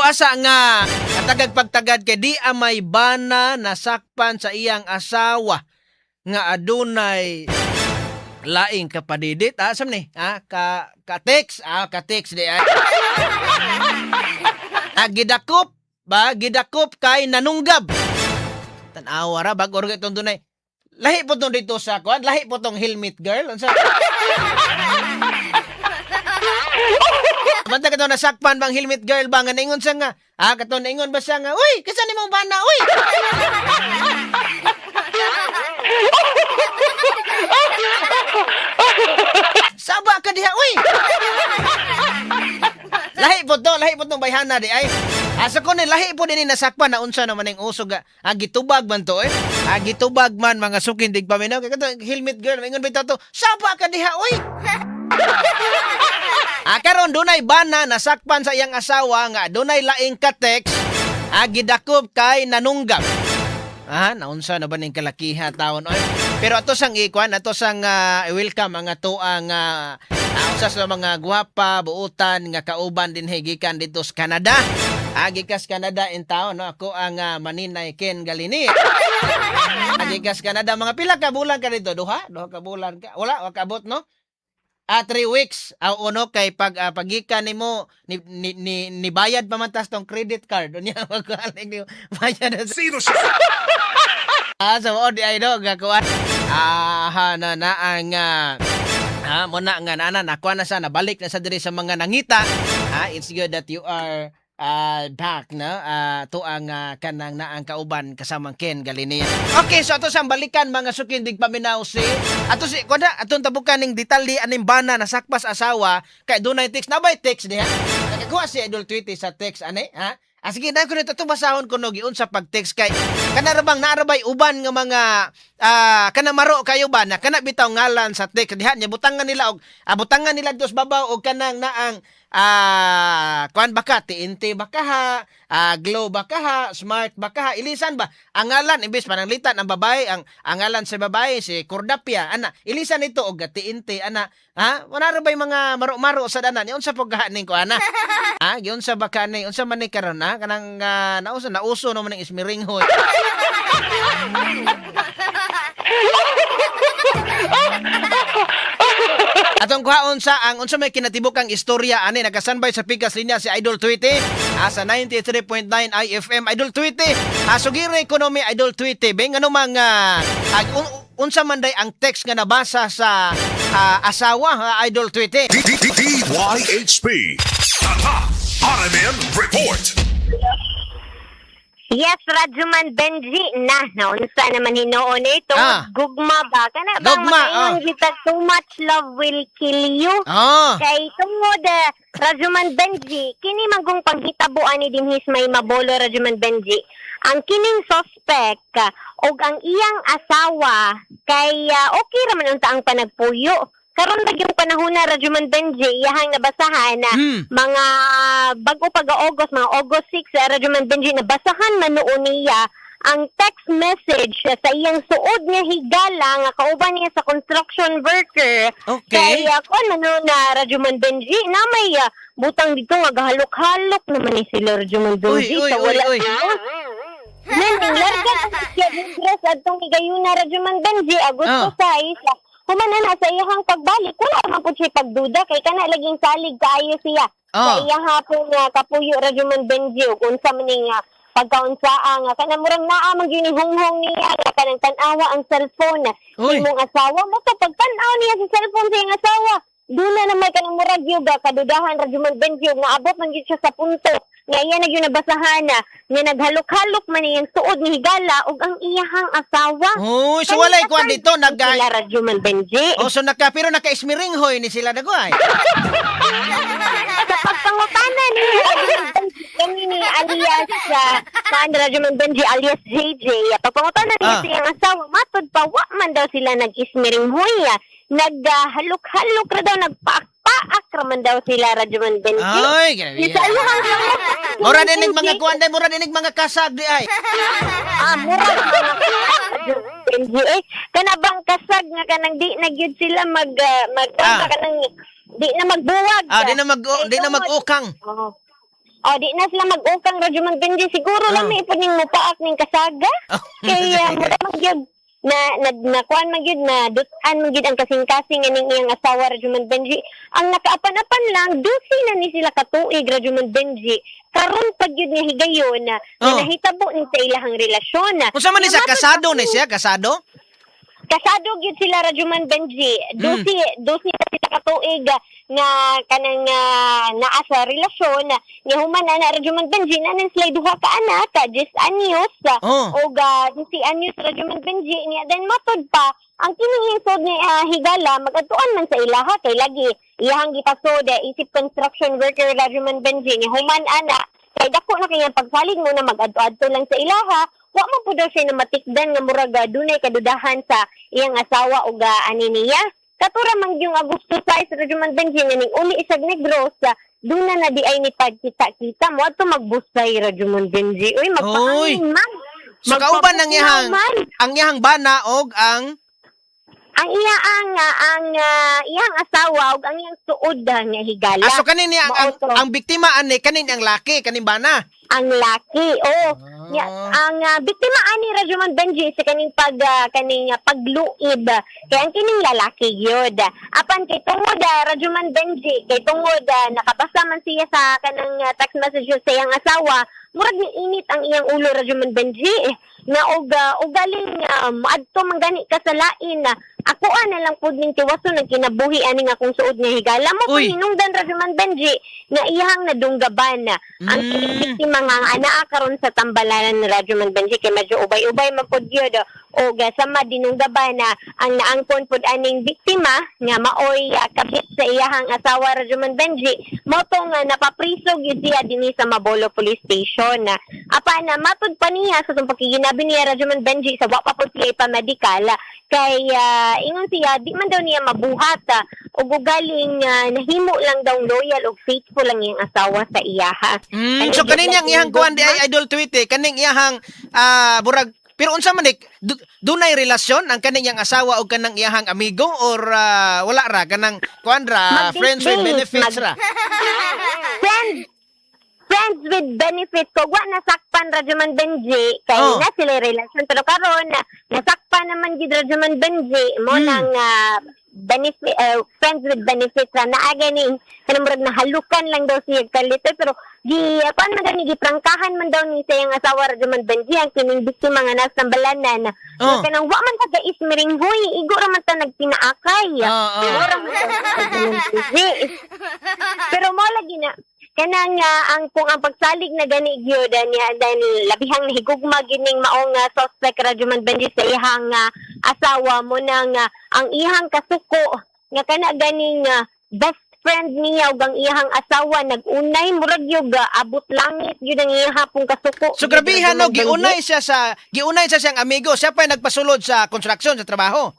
Asa nga katagag pagtagad kay di amay bana nasakpan sa iyang asawa nga adunay laing kapadidit. Ah, sam ni? Ah, ka ka text, ah, ka text di ay. Ah, gidakop ba? Gidakop kay nanunggab. Tan-awa ra bag or itong dunay. Lahi po tong dito sa kuan, lahi po tong helmet girl. Unsa? Banta kato nasakpan bang helmet girl ba nga naingon siya nga? Ah, kato naingon ba siya nga? Uy, kasa nimong bana, uy. Saba ka diha, uy. Lahi po to, lahi po tong bayhana di ay. Asa ko ni lahi po din ni nasakpan na unsa naman ning uso ga. Ah, gitubag man to eh. Ah, gitubag man mga sukin dig paminaw kay kato helmet girl maingon bitaw to. Saba ka diha, uy. Ah, karon dunay bana nasakpan sa iyang asawa nga dunay laing ka-text, ah, gidakop kay nanunggap. Ah, naunsa na ba ning kalakiha taon oy. Pero ato sang ikuan, ato sang welcome ang ato ang usa sa mga gwapa buutan nga kauban din gikan dito sa Canada. Ah, gikas Canada in taon no, ako ang Maninay Ken Galini. Ah, gikas Canada, mga pila ka bulan ka dito? Duha? Duha ka bulan ka? Wala, wa kaabot no? Ah, 3 weeks. Ah, uno kay pag pagikan nimo ni bayad pa man tas tong credit card. Unya magkuhaling nimo bayad na Sino siya? Ah, sa so, di ay no, gakuan. Ah, ha, na na ang mo na nga na nakuha na sa nabalik na sa diri sa mga nangita. Ah, it's good that you are back no. Ah, to ang kanang naang kauban kasamang Ken Galinea. Okay, so ato sang balikan mga sukindig paminaw si ato si kuan atong tabukan ning detalye aning bana nasakpas asawa kay dunay text na bay text diha. Nakakuha si Idol Tweety sa text ani ha? Ah, sige, dahil ko nito itong basahon ko no, giun sa pag-text kay kana ra bang naarabay uban nga mga kana maro kayo ba na kana bitaw ngalan sa text diha nya butangan nila og butangan nila dos babaw og kanang naang kuan baka TNT baka ha, Glow baka ha, Smart baka ha, ilisan ba ang ngalan imbes pananglitan ang babae ang ngalan sa babae si Cordapia ana ilisan ito og TNT ana ha, wala ra bay mga maro-maro sa dana ni unsa paghaning ko ana ha, giunsa ba ka ni unsa man ni karon ha kanang nauso nauso naman ning ismiringhoy. Atong kuhaon sa ang unsa may kinatibukang istorya ani nagasanbay sa pikas linya si Idol Tweety sa 93.9 IFM. Idol Tweety, sugire ekonomi Idol Tweety beng ano mga unsa man day ang text nga nabasa sa asawa ha, Idol Tweety? D D D D Y H P. Tata RMN Report. Yes, Rajuman Benji na naunsa naman hinuon ito. Gugma ba kana bang Gugma, makaingon ah. kita, too much love will kill you. Kay tungod Rajuman Benji, kini manggong panghitabo ani dinhis may Mabolo, Rajuman Benji. Ang kining suspect og ang iyang asawa kay okay ra man unta ang panagpuyo. Karon ba yung panahon na, Rajuman Benji, iyahang nabasahan na mga bago pag August, mga August 6, Rajuman Benji, nabasahan man noon niya ang text message sa iyang suod nga higala nga kauban niya sa construction worker. Kaya kung ano na, Rajuman Benji, na may butang dito nga gahalok-halok naman ni sila, Rajuman Benji, Uy, uy, sa uy, wala. uy. Nanding larga siya dress adtong higayuna, Rajuman Benji, Agosto 6. Human na sa iyahang pagbalik, wala man pud siya pagduda kay kana laging salig kaayo siya. Sa iyang hapon nga kapuyo, Rajuman Benji, ug unsa man ning pagkaunsaa nga kana murang naa man gyud ni hunghong niya nga kanang tan-awa ang cellphone Uy. imong asawa mo to. Pagtan-aw niya sa cellphone sa iyang asawa, doon na naman kanang murag gyud ba kadudahan, Rajuman Benji, ug naabot man gyud siya sa punto nga iya na gyud nabasahan na nga naghalok-halok man iyang suod ni higala ug ang iyahang asawa. Uy, so walay kuan dito nag sila, Rajuman Benji. Oh, so naka pero naka-ismiringhoy ni sila dagoy. Sa pagpangutana ni Rajuman Benji, kami ni alias kaan Rajuman Benji alias JJ, pagpangutana niya sa iyang asawa, matod pa wa man daw sila nag-ismiringhoy. Naghalok-halok ra daw, nagpaak-paak ra man daw sila, Rajuman Benji. Ay, grabe. Sa iyang Mura dinig mga kuan day, mura dinig mga kasag di ay. Ah, mura mga Benji eh. Kana bang kasag nga kanang di na gyud sila mag kanang di na magbuwag. Ah, di na mag Eh, di na mag-ukang. Oo. O, di na sila mag-ukang, Radyoman Benji. Siguro lang may ipod ning mupaak ning kasaga. Kay mura man gyud na na nakuan man gyud na dutan man gyud ang kasing-kasing aning iyang asawa, Radyoman Benji. Ang nakaapan-apan lang, 12 na ni sila katuig, Radyoman Benji. Karon pa gyud nga higayon na, nga nahitabo ni sa ilahang relasyon. Unsa man ni siya, Nga matod kasado pa ni siya, kasado? Kasado gyud sila, Radyoman Benji. 12 na sila katuig nga kanang naa sa relasyon nga human ana, Radyoman Benji, na nang sila duha ka anak, 10 anyos og 12 anyos, Radyoman Benji niya. Then matod pa ang kining sud ni higala magadtuan man sa ilaha kay lagi iyahang gipasod isip construction worker, Radyoman Benji. Ni human ana kay dako na kay ang pagsalig mo na mag-adto-adto lang sa ilaha, wa man pud daw siya na matikdan nga murag dunay kadudahan sa iyang asawa og ani niya. Katura man yung Agosto 6, Radyoman Benji, nga ning uli isag Negros, duna na di ay ni pagkita-kita mo adto magbusay, Radyoman Benji. Uy, magpahangin man. So kauban ang iyahang Magpabugnaw man. Ang iyahang bana og ang Ang iya ang iyang asawa ug ang iyang suod nga higala. Ah, so kanin niya ang, Mao to. ang biktima ani kanin ang laki kaning bana. Ang laki. Oh, nya, ang biktima ani, Radyoman Benji, sa kaning pag kaning pagluib kay ang kining lalaki gyud. Apan kay tungod Radyoman Benji, kay tungod nakabasa man siya sa kanang text message sa iyang asawa, murag ni init ang iyang ulo, Radyoman Benji, eh, nga og ugaling moadto man gani ka sa lain na ako na lang pud ning tiwason ang kinabuhi ani nga akong suod nga higala mo. Uy. Hinungdan, Radyoman Benji, nga iyang nadunggaban ang biktima nga ang anaa karon sa tambalanan ni Radyoman Benji kay medyo ubay-ubay man pud gyud og sama dinunggaban na ang naangkon pud aning biktima nga maoy kabit sa iyahang asawa, Radyoman Benji. Mao tong napapriso gyud siya dinhi sa Mabolo Police Station. Apan na matud pa niya sa tong pakiginabi niya, Radyoman Benji, sa wa pa pud siya ipa-medical kay ingon siya di man daw niya mabuhat ug ugaling nahimo lang daw loyal ug faithful ang iyang asawa sa iyaha. So kanin niyang iyang kuan di ay idol tweet eh, kaning iyahang burag pero unsa man ni dunay relasyon ang kaning iyang asawa og kanang iyahang amigo or wala ra kanang kuan ra, Mag-date friends with date, benefits ra? Friends with benefit ko wa nasakpan, Radyoman Benji, kay na sila relasyon pero karon na nasakpan naman gid, Radyoman Benji, mo nang benefit friends with benefits ra naa gani kanang murag nahalukan lang daw siya kalite pero gi kuan man gani giprangkahan man daw ni sa iyang asawa, Radyoman Benji, ang kining biktima nga nasa balanan na kanang wa man ka gais miringhoy, igo ra man ta nagpinaakay. Oh. Igo ra man ta, Radyoman Benji. Pero mo lagi na kanang ang kung ang pagsalig na gani gyud niya dahil labihang nahigugma gyud ning maong suspect, Radyoman Benji, sa iyang asawa mo nang ang iyang kasuko nga kana ganing best friend niya ug ang iyang asawa nag-unay murag gyud abot langit gyud ang iyang pong kasuko. So grabihan no, Radyoman Benji. giunay siya siyang amigo, siya pa yung nagpasulod sa construction sa trabaho.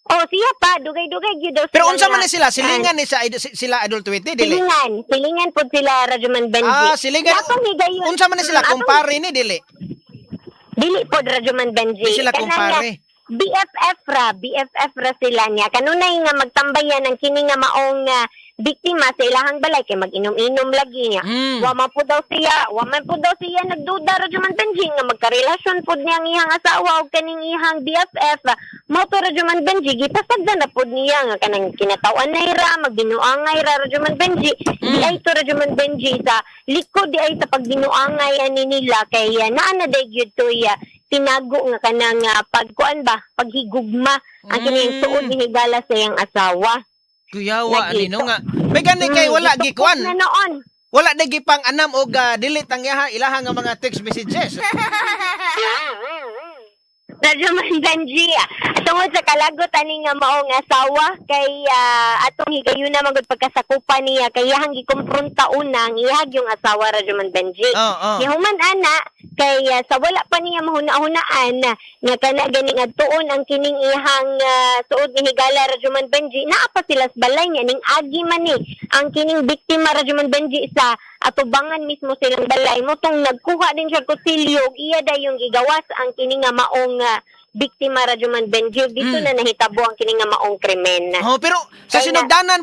Oh, siya pa dugay-dugay gyud daw Pero sila unsa man nga, ni sila, silingan ni sa sila idol tweet eh, dili? Silingan, silingan pod sila, Radyoman Benji. Ah, silingan. Atong higayon. Unsa man ni sila, kumpare ni dili? Dili pod, Radyoman Benji. Di sila Kanang kumpare. BFF ra, BFF ra sila niya. Kanunay nga magtambayan ang kini nga maong biktima sa ilahang balay kay mag-inom-inom lagi niya. Wa man po daw siya nagduda, Radyoman Benji, nga magkarelasyon pod niya ang iyang asawa og kaning iyang BFF. Mao to, Radyoman Benji, gipasagdan na pod niya nga kanang kinatawan na ra, magbinuangay ra, Radyoman Benji. Di ay to, Radyoman Benji, sa likod di ay sa pagbinuangay ani nila kay naa na day gyud to tinago nga kanang pagkuan ba, paghigugma ang kining suod ni higala sa iyang asawa. Kuyawa Lagi ani no nga. May gani kay wala Gitukos gikuan. na noon. Wala na gipang anam og delete ang iyaha ilaha nga mga text messages. Radyoman Benji, tungod sa kalagot ani nga maong asawa kay atong higayuna magud pagkasakupan niya kay iyahang gikompronta una ang iyahag yung asawa, Radyoman Benji. Oo. Ni human ana kay sa wala pa niya mahuna-hunaan na nga kana gani nga tuon ang kining iyahang suod ni higala, Radyoman Benji, naa pa sila sa balay niya ning agi man ni ang kining biktima, Radyoman Benji, sa atubangan mismo silang balay mo tong nagkuha din siya kutsilyo ug iya dayong gigawas ang kini nga maong biktima, Radyoman Benji, dito na nahitabo ang kini nga maong krimen. Oh, pero sa Kaya sinugdanan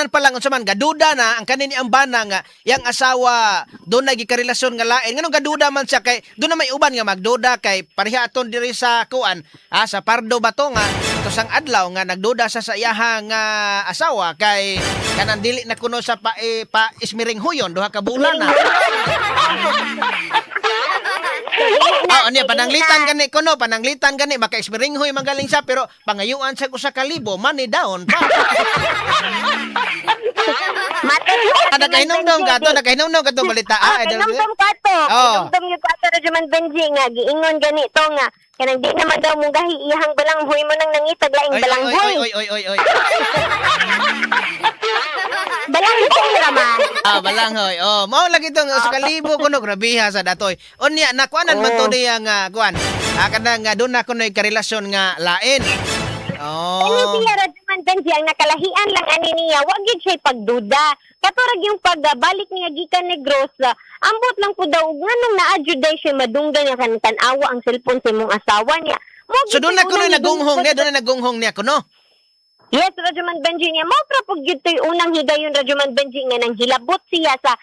pa lang unsa man gaduda na ang kanini ang bana nga yang asawa doon na gikarelasyon nga lain. Nganong gaduda man siya kay doon na may uban nga magduda kay pareha aton diri sa kuan, sa Pardo ba to nga tusang adlaw nga nagduda sa sa iyahang nga asawa kay kanang dili na kuno sa pa, eh, pa ismiring huyon duha ka bulan na. Ah, niya pananglitan gani kuno, pananglitan gani maka ismiringhoy magaling siya pero pangayuan sa usa ka libo money down pa. Matod Ah, nakahinumdum ka to, nakahinumdum ka to balita. Ah, Ah, idol. kahinumdum ka to. Oh. Kahinumdum yun ka to, Radyoman Benji, nga giingon ganito nga kanang di naman daw mugahi iyahang balanghoy mo nang nangitag laing Oy, oy, balanghoy. oy, oy, oy, oy. Balanghoy raman. Ah, balanghoy. Oh, mao lagi tong sa kalibo kuno grabiha sa datoy. Unya nakuanan man to niya nga kuan. Ah, kanang nga doon na kuno'y karelasyon nga lain. Ano Oh. siya, Radyoman Benji, ang nakalahian lang ani niya, wag yun siya'y pagduda. Katurag yung pagbalik niya gikan Negros, ambot lang po daw, nganong naadyo day siya madunggan niya kan tan-awa ang cellphone sa imong asawa niya. Mo So doon na kuno'y unang nagunghong niya, gidunggan. doon na nagunghong niya kuno. Yes, Radyoman Benji niya. Mao pra pug gyud to'y unang higayon, Radyoman Benji, nga nang hilabot siya sa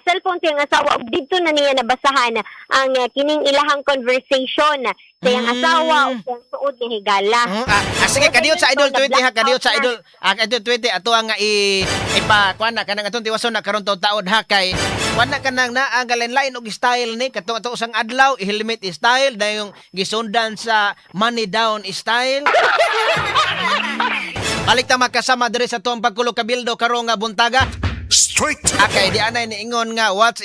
cellphone sa iyang asawa ug didto na niya nabasahan ang kining ilahang conversation sa iyang asawa ug sa iyang suod nga higala. Ah, sige, kadiyot sa Idol 20 ha, kadiyot sa Na-blackout. Idol, Idol 20 ato ang nga i ipa kuan na kanang atong tiwason na karon taon ha kay kuan na kanang naa ang lain og style ni katong ato usang adlaw i-helmet style dayong gisundan sa money down style. Balik ta makasama diri sa tuong pagkulo kabildo karong nga buntaga. Straight to Okay, di anay niingon nga what's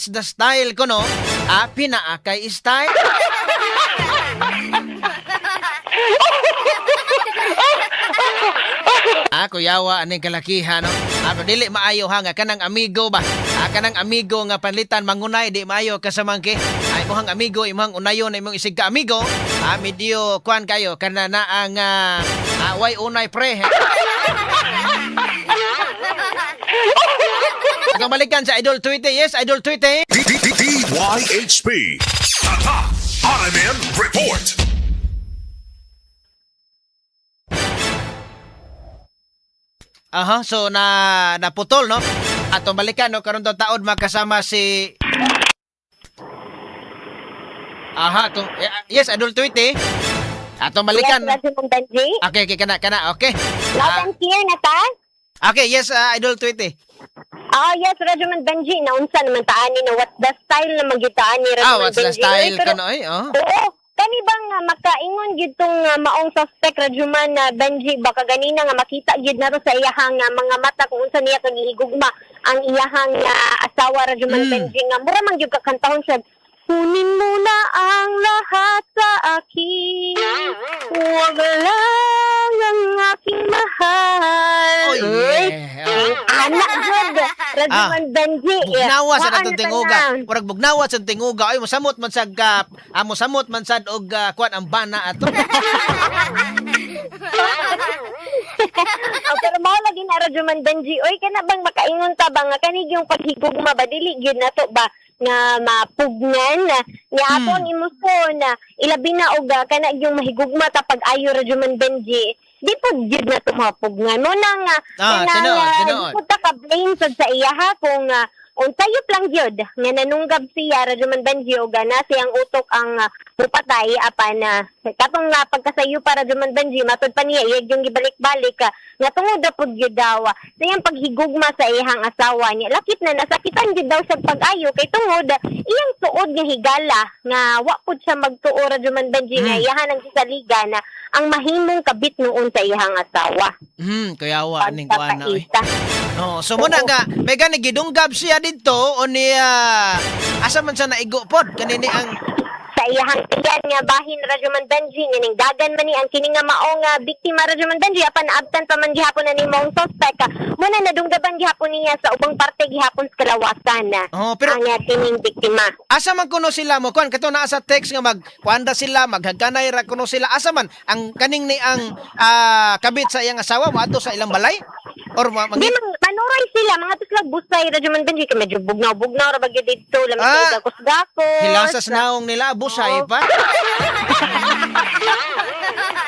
the style kuno? Ah, pinaakay style. Ah, kuyawa aning kalakihan no. Ah, pero dili maayo ha nga kanang amigo ba. Ah, kanang amigo nga panlitan mangunay di maayo kasamangki. Ay imong amigo imong unayon imong isig ka amigo. Ah, medyo kuan kayo kana na ang way unay pre. Atong balikan sa Idol Twitter. Yes, Idol Twitter. D D D DYHP. Tatak RMN Report. Aha, so na naputol no. Atong balikan no karon taon makasama si Aha, tong, yes, Idol Twitter. Atong balikan. Yes, Radyoman Benji. Okay, kana kana, okay. Loud and clear na ta? Okay, yes, Idol Twitter. Ah, yes, Radyoman Benji. Naunsa naman taan ni na what the style na magitaan ni Radyoman Ah, what's the Benji. style Uy, pero kano ay? Oh. Oo. Kani bang makaingon gyud tong maong suspect, Rajuman na Benji, baka ganina nga makita gyud nato sa iyahang mga mata kung unsa niya kag gihigugma ang iyahang asawa, Rajuman Benji, nga mura man gyud kakantahon siya, "Kunin mo na ang lahat sa akin. Huwag lang ang aking mahal." Oh, yeah. Ah. Anak gyud, Rajuman Benji. Bugnawa sa Waan natong na tinguga. tanan. Murag bugnawa sa tinguga. Ay mosamot man sad ka, mosamot man sad og kuan ang bana ato. Oh, pero mao lagi na, Radyoman Benji. Oy, kana bang makaingon ta ba nga kanig yung paghigugma ba dili gyud nato ba nga mapugnan na niya ato ang emosyon na ilabi na og kana yung mahigugma ta pag ayo, Radyoman Benji, di pud gyud nato mapugnan mo na nga Ah, kanang, tinuod, tinuod. di pud ta ka blame sad sa iya ha kung unsayop lang gyud nga nanunggab siya, Radyoman Benji, og na siyang utok ang mupatay apan katong nga pagkasayo para, Radyoman Benji, matud pa niya iyag yung gibalik-balik nga tungod ra pud gyud daw sa iyang paghigugma sa iyang asawa niya. Lakip na nasakitan gyud daw sa pag-ayo kay tungod iyang suod nga higala nga wa pud siya magtuo, Radyoman Benji, nga iyahan ang gisaligan na ang mahimong kabit noon sa iyang asawa. Kuyawa aning kuan na oy. Pagpapaita. No, so muna nga may gani gidunggab siya didto o niya asa man siya naigo pod kanini ang Sa iyahang tiyan nga bahin, Radyoman Benji, nga ning dagan man ni ang kini nga mao nga biktima, Radyoman Benji, apan naabtan pa man gihapon na ni maong suspect. Muna nadunggaban gihapon niya sa ubang parte gihapon sa kalawasan na Oh, pero ang kining biktima. Asa man kuno sila mo kuan kato naa sa text nga mag kuan sila maghagkanay ra kuno sila, asa man ang kaning ni ang kabit sa iyang asawa moadto sa ilang balay or Di man manuray sila mga tuslag busay, Radyoman Benji, kay medyo bugnaw-bugnaw ra ba gyud didto lamig kay gakos-gakos. Hilasas naong nila busay. Usahay pa.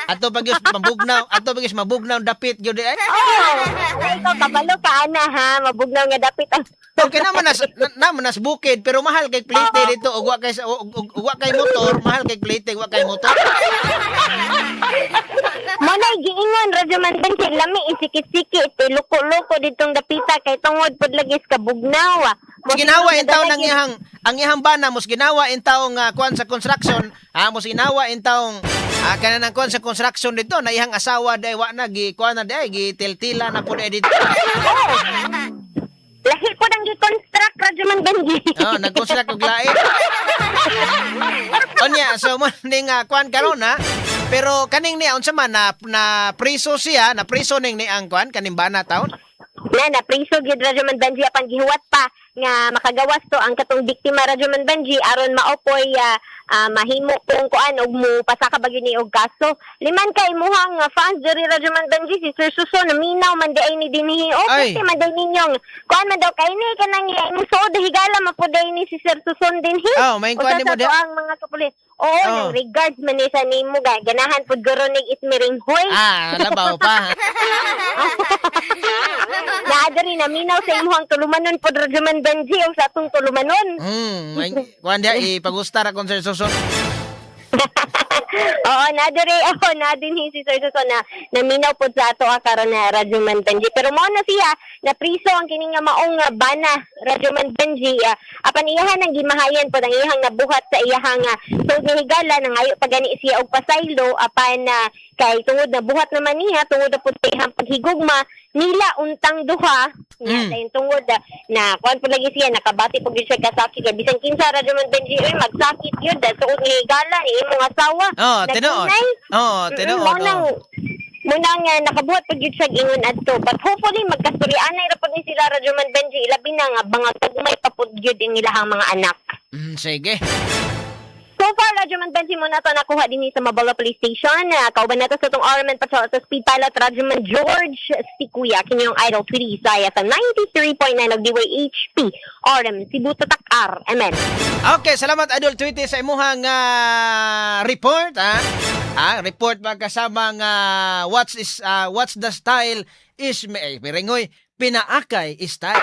Ato pag yus mabugnaw, ato pag yus mabugnaw dapit gyud ay. Oh, ay, ikaw kabalo ka ana ha, mabugnaw nga dapit ang Okay naman nas naman nas bukid pero mahal kay plate dito ug wa kay ug wa kay motor, mahal kay plate, wa kay motor. Mo na giingon radyo man Benji, lami isikit-sikit, loko-loko ditong dapita kay tungod pud lagi sa kabugnaw. Ah. Mo Ginawa in taon lagi- ang iyang bana mos ginawa in taong kuan sa construction, ha, mos ginawa in taong kanan ang kuan sa construction dito na iyang asawa day wa na gi kuan na day gi tiltila na pud dito. Oh. Lahi po nang gi-construct radyo man Benji. Oh, nag-construct og lain. Onya, so mo ning kuan karon ha. Pero kaning niya unsa man na na priso siya, na priso ning ni ang kuan kaning bana taon. Na priso gyud radyo man Benji apan gihuwat pa nga makagawas to ang katong biktima radyo man Benji aron maopoy mahimo kung kuan og mo pasaka ba gyud ni og kaso. Liman kay imuhang fans diri radyo man Benji si Sir Suso naminaw man di ay ni dinhi. O Ay. kasi man day ninyong kuan man daw kay ni kanang imong suod higala mapuday ni si Sir Suson dinhi. Oh, may kuan Usa nimo sa di. to ang mga kapulis. Oo, Oh. nang regards man ni sa nimo ga ganahan pud guro nig ismiringhoy. Ah, labaw pa. Naa diri naminaw sa imuhang tulumanon pod radyo man Benji o sa atong tulumanon. May kuan diha ipagusta ra kon Sir Suson. Oo, na diri ako na din si Sir Suso na naminaw pod sa ato karon na Radyo Man Benji. Pero mao na siya na priso ang kini nga maong bana Radyo Man Benji. Apan iyahan ang gimahayan pod ang iyahang nabuhat sa iyahang suod nga higala nangayo pa gani siya og pasaylo apan kay tungod na buhat naman niya tungod na pud sa iyahang paghigugma nila untang duha niya dayon tungod na kuan pud lagi siya nakabati pud gyud siya kasakit kay bisan kinsa Radyo Man Benji oy magsakit yun dahil suod nga higala ni imong asawa. Oh, tinuod. Nagunay. Oh, tinuod. Mao nang Oh. mo nang nakabuhat pag gyud siya ingon adto. But hopefully magkastoryaanay ra pud ni sila Radyo Man Benji ilabi na nga mga gagmay pa pud gyud ang ilahang mga anak. Sige. So far, Radyo Man Benji mo na to nakuha din sa Mabolo Police Station. Kauban nato sa itong RMN Patrol sa Speed Pilot Radyo Man George Sikuya. Kini yung Idol 3 sa FM 93.9 og DYHP RM Cebu Tatak RMN. Okay, salamat Idol Tweety sa imuhang report ha. Ah, report magkasama nga what's the style is eh, miringoy pinaakay style.